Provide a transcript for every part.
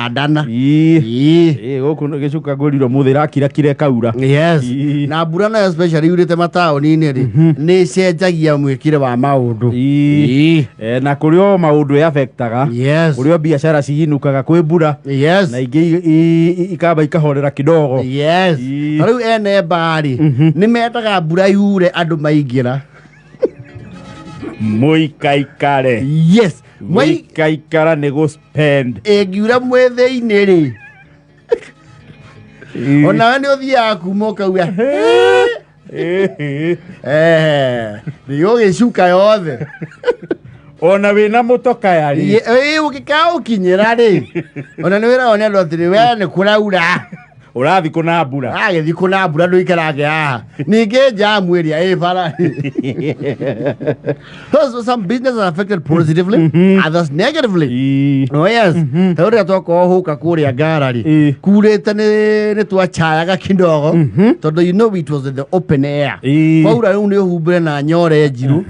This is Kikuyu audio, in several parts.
Ndana. Ii. Ĩĩ. Ĩ, gũkũ gĩcuka ngũrirwo mũthĩ ĩrakirakire ĩkaura. Yes. Ii. Na mbura nayo especially yurĩte mataũni-inĩ rĩ, nĩ ĩcenjagia mwĩkĩre wa maũndũ. Ii. Ĩĩ. Eh, na kũrĩ o maũndũ ĩ affectaga. Yes. Kũrĩ o biacara ciinũkaga kwĩ mbura Yes. na ingĩ ikamba ikahorera kidogo. Yes. Ii. Ta rĩu ene mbaa-rĩ, nĩ mendaga mbura yure andũ maingĩra. Mũikaikare. Yes. Mwai Mũikaikara nĩ gũ spend. Ĩngiura mwĩ thĩinĩ rĩ, onawe nĩ ũthiaga kuma ũkauga nĩ ũgĩcuka yothe. Ona wĩna mũtokaya rĩ. Ĩ, ũngĩkaũkinyĩra rĩ, ona nĩ wĩragwo nĩ andũ atĩrĩ, we nĩ kũraura. Ũrathiĩ kũ na mbura? Agĩthiĩ kũ na mbura? Ndũikarange haha ningĩ njamu ĩrĩa ĩ bara. So some business are affected positively, others negatively. Oh yes. Ta ũrĩa twakorwo hũka kũrĩa ngara rĩ, kurĩte nĩ twacayaga kidogo tondũ you know it was in the open air. Kwaura rĩu nĩ ũhumbĩre na nyore njirũ,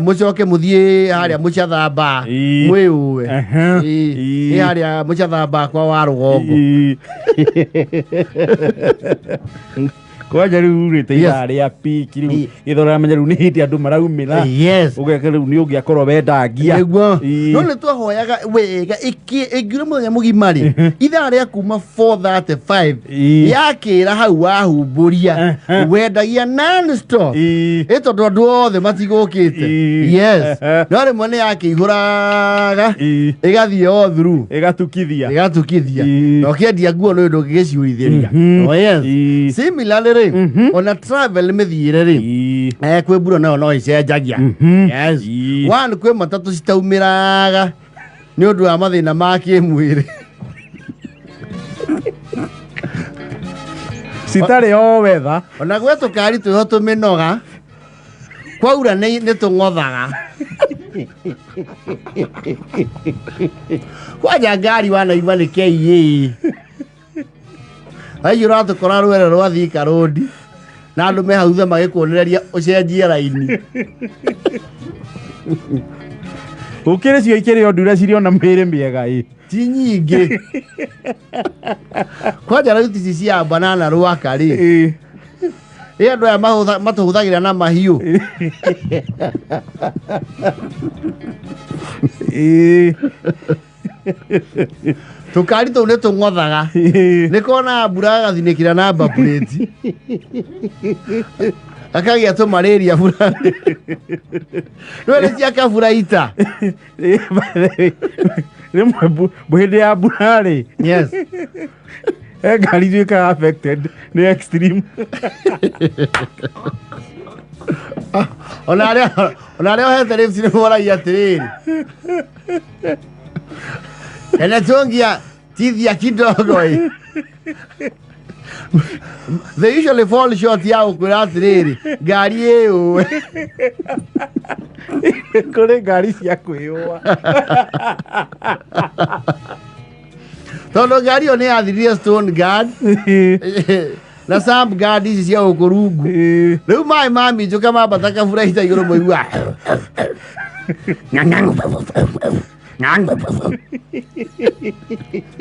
mũcoke mũthiĩ harĩa mũcathamba mwĩũe. Ĩ harĩa mũcathamba kwa wa rũgongo. Kwanja rĩu rĩ ta ithaa rĩa piki rĩu gĩthora menya rĩu nĩ hĩndĩ andũ maraumĩra. Ũgeka rĩu nĩ ũngĩakorwo wendangia. Nĩguo. No nĩ twahoyaga wega ĩngiura mũthenya mũgima rĩ, ithaa rĩa kuma 4:35 yakĩra hau wahumbũria wendagia non stop, ĩ tondũ andũ othe matigũkĩte. Yes. No rĩmwe nĩ yakĩihũraga ĩgathiĩ all through. Ĩgatukithia. Ĩgatukithia. Na ũkĩendia nguo nĩ ũndũ ũngĩgĩciũrithĩria. Oh yes. Similarly rĩ, ona travel mĩthiĩre rĩ, kwĩ mbura nayo no ĩcenjagia. Yes. One, kwĩ matatũ citaumĩraga nĩ ũndũ wa mathĩna ma kĩmwĩrĩ. Citarĩ o wetha. Ona gwĩ tũkari twĩho tũmĩnoga kwaura nĩ tũng'othaga kwanja ngari wanaigua nĩ KA aiyo ũratũkora rwere rwa Thika Road na andũ me hau thutha magĩkuonereria ũcenjie raini. Gũkĩrĩ cio ikĩrĩ o ndura cirĩ ona mĩĩrĩ mĩega ĩ. Ti nyingĩ kwanja rĩu ici cia banana rwaka rĩ, ĩ andũ aya matũhũthagĩra na mahiũ. Tũkari tũu nĩ tũng'othaga nĩ kona mbura gagathinĩkĩra namba plate gakagĩa tũmarĩria bura nĩwe nĩ cia kabura ita. Rĩmwe hĩndĩ ya mbura rĩ, he ngari ituĩkaga affected nĩ extreme. Ona arĩa ohete lift nĩ moragia atĩrĩrĩ, enetungia tithia kidogo ĩ. They usually fall short ya gũkwĩra atĩrĩrĩ, ngari ĩyũe. Kũrĩ ngari cia kwĩyũa. Tondũ ngari ĩyo nĩ yathirire stone guard na sump guard ici cia gũkũ rungu. Rĩu maĩ maminjũka mambata kabura ita igũrũ mũigua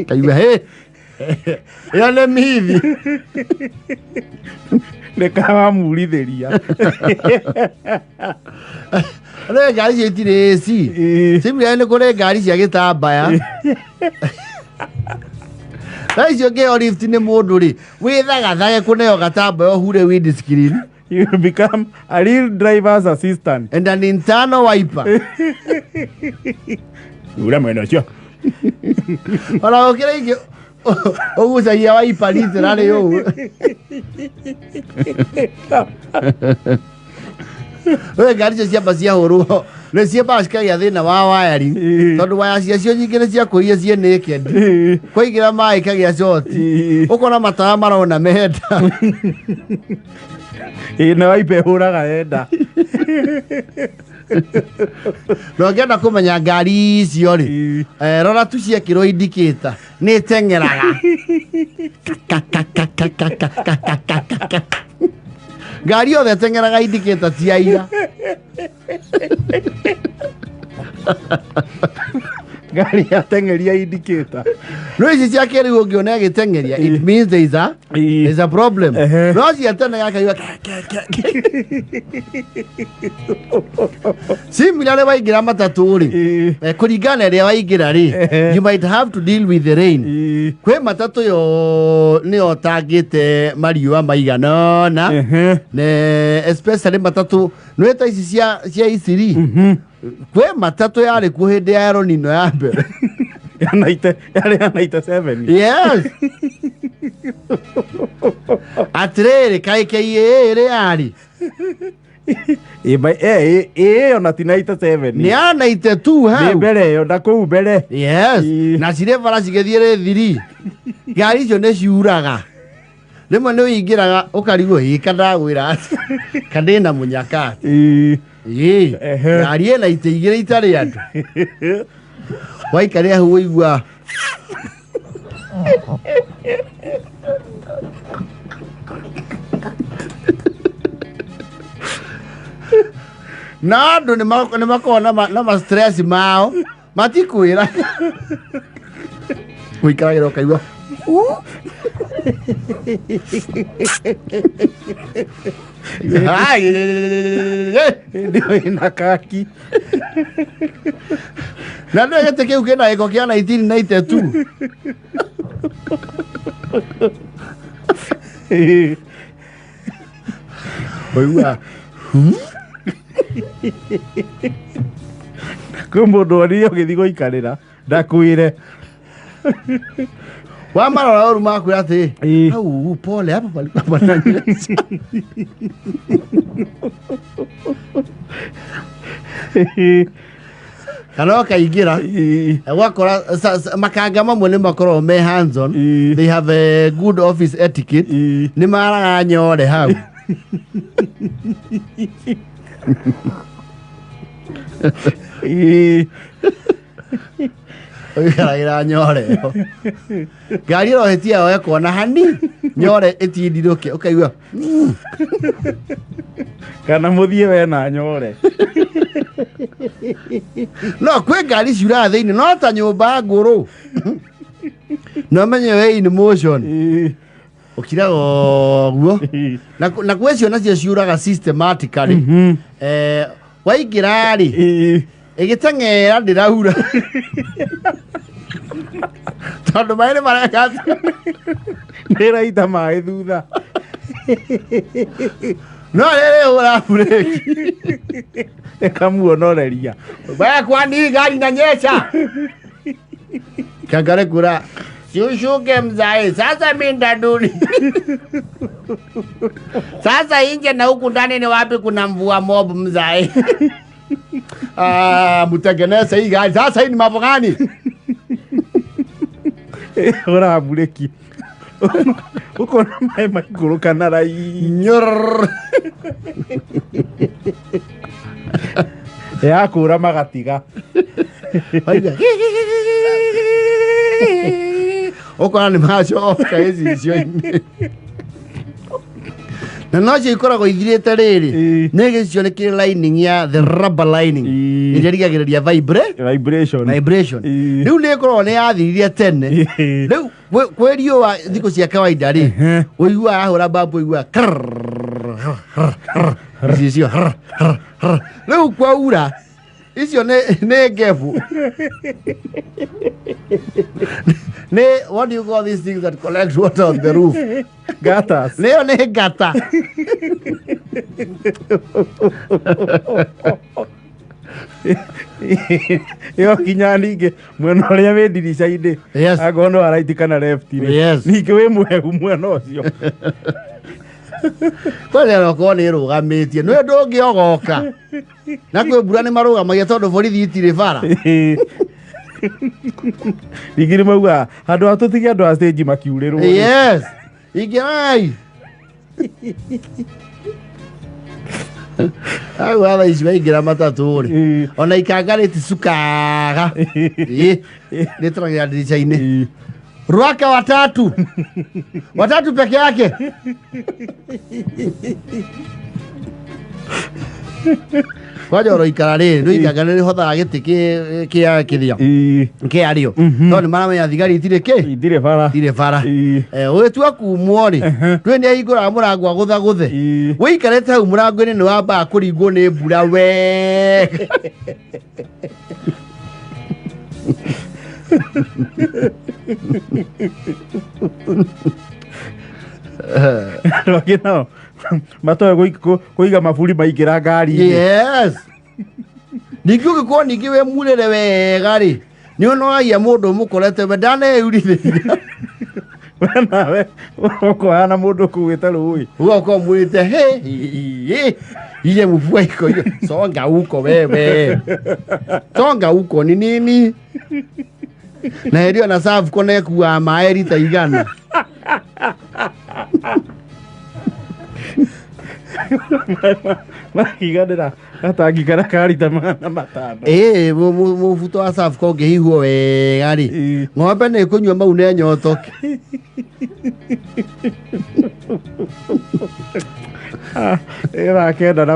kaigua hĩ ĩyo nĩ mithi. Nĩ kawamurithĩria. Rĩ ngari icio itirĩ AC. Similarly nĩ kũrĩ ngari cia gĩtambaya na icio ngĩheo lift nĩ mũndũ rĩ, wĩthagathage kũneo gatambaya ũhure windscreen. You will become a real driver's assistant. And an internal wiper. Ura mwena ũcio. Ona gũkĩra ingĩ ũgucagia wiper literally ũũ. We ngari icio ciamba ciahũrwo nĩ ciambaga cikagĩa thĩna wa wiring tondũ waya ciacio nyingĩ nĩ ciakũrire ciĩ naked, kwaingĩra maĩ ikagĩa short, ũkona matawa marona menda. Ĩ, na waipe hũraga enda. Na ũngĩenda kũmenya ngari icio rĩ, rora tu ciekĩrwo indicator nĩ ĩteng'eraga. Ngari yothe ĩteng'eraga indicator ti aira. Ngari yateng'eria indicator. No ici cia kĩrĩu ũngĩona ĩgĩteng'eria, it means there is a problem. No cia tene gakaigua ke, ke, ke, ke. Similarly waingĩra matatũ rĩ, kũringana na ĩrĩa waingĩra rĩ, you might have to deal with the rain. Kwĩ matatũ yo nĩyo tangĩte mariũa maigana ũna. Ne especially matatũ nĩ ta ici cia Isiri. Kwĩ matatũ yarĩ kuo hĩndĩ ya El Nino ya mbere. Ya naite, yarĩ ya 97. Yes. Atĩrĩrĩ, kaĩ KAA ĩrĩ yarĩ? Ĩ, ona ti 97. Nĩ ya 92 Nĩ hau. mbere ĩyo, na kũu mbere. Yes. Na cirĩ bara cigĩthiĩ rĩthiri. Ngari icio nĩ ciuraga. Rĩmwe nĩ ũingĩraga ũkarigwo ĩ kandagwĩra atĩ kana ĩna mũnyaka atĩ. Ĩ, ngari ĩna itĩ igĩrĩ itarĩ andũ. Waikarĩra hau ũigua na andũ nĩ makoragwo na ma stress mao matikwĩra ũikaragĩra ũkaigua Hĩndĩ ĩyo ĩna kaki. Na nĩ gĩtĩ kĩu kĩna gĩko kĩa 1992. Ũigua Kwĩ mũndũ wonire ũgĩthiĩ gũikarĩra ndakwĩre. Wamarora ũru makwĩra atĩ hau pole hapa palikuwa pananyesha. Kana ũkaingĩra ũgakora makanga mamwe nĩ makoragwo me hands on. They have a good office etiquette. Nĩ maraga nyore hau. Ũikaragĩra nyore ĩyo. Ngari ĩrohĩtia yoe kona hani nyore ĩtindirũke ũkaigua Kana mũthiĩ we na nyore. No kwĩ ngari ciuraga thĩinĩ no ta nyũmba ngũrũ no menye we in motion. Ũkiraga ũguo. Na kwĩ cio nacio ciuraga systematically. Waingĩra rĩ, ĩgĩteng'era ndĩraura tondũ maĩ nĩ mareka atĩa? Nĩ ĩraita maĩ thutha. No rĩrĩ ũra breki Ĩkamuonoreria. Wewe kwani gari inanyesha? Kangare kura. Siushuke mzae, sasa mimi ndaduni. Sasa inje na huku ndani ni wapi kuna mvua mob mzae? Mtengeneze hii gari. Sasa hii ni mambo gani? Ora bureki. Uko na maĩ maikũrũka na rai. Nyorr. Yakũra magatiga. Waigua, ũkona nĩ macoka gĩcicio-inĩ. Na no cio ikoragwo ithirĩte rĩrĩ. Nĩ gĩcicio nĩ kĩrĩ lining ya the rubber lining. Ĩrĩa ĩrigagĩrĩria Vibration. vibration. Rĩu nĩ ĩkoragwo nĩ yathirire tene. Rĩu kwĩ riũa thikũ cia kawaida rĩ, ũiguaga yahũra mbambu ũiguaga krrrr, gĩcicio rrr, rrr, rrr. Rĩu kwaura icio nĩ ngebu. Nĩ what do you call these things that collect water on the roof? Gutters. Nĩyo nĩ ngata. Ĩyo kinya ningĩ mwena ũrĩa wĩ ndirica-inĩ. Yes. Angorwo nĩ wa right kana left rĩ. Yes. Ningĩ wĩ mũhehu mwena ũcio. Kwani okorwo nĩ ĩrũgamĩtie nĩ ndũngĩogoka. Na kwĩ mbura nĩ marũgamagia tondũ borithi itirĩ bara. Ningĩ nĩ maugaga handũ ha tũtige andũ a stage makiurĩrwo rĩ. Yes. Ingĩrai. Hau thaa ici waingĩra matatũ rĩ. Ona ikanga rĩticukaga. Rĩtũragĩra ndirica-inĩ. Rwaka watatu. Watatu peke yake. Kwanja oroikara rĩrĩ rũikanga nĩ rĩhothaga gĩtĩ kĩa kĩrĩa kĩario, tondũ nĩ maramenya thigari itirĩ kĩ, Itirĩ bara. Itirĩ bara. Eh, ũgĩtua kumwo rĩ, twĩ nĩ ahingũraga mũrango agũthagũthe. Wĩikarĩte hau mũrango-inĩ, nĩ wambaga kũringwo nĩ mbura wega. Andũ angĩ nao matoĩ kũiga maburi maingĩra ngari-inĩ. Yes, ningĩ ũngĩkorwo ningĩ wĩ murĩre wega rĩ, nĩ ũnoragia mũndũ ũmũkorete we ndaneyurithĩria. We nawe ũkohana mũndũ kuĩte rũĩ. Ugakorwo mwĩte he he ile mvua iko hiyo, songa huko wewe, songa huko ni nini? Na ĩrio na Safco na ĩkuaga maĩ rita 100. Makiganĩra gatangi karĩa ka rita 500. Ĩĩ, mũbuto wa Safco ũngĩhihwo wega rĩ, ng'ombe nĩ ĩkũnyua mau nĩ nyotoke. Ĩra 9 na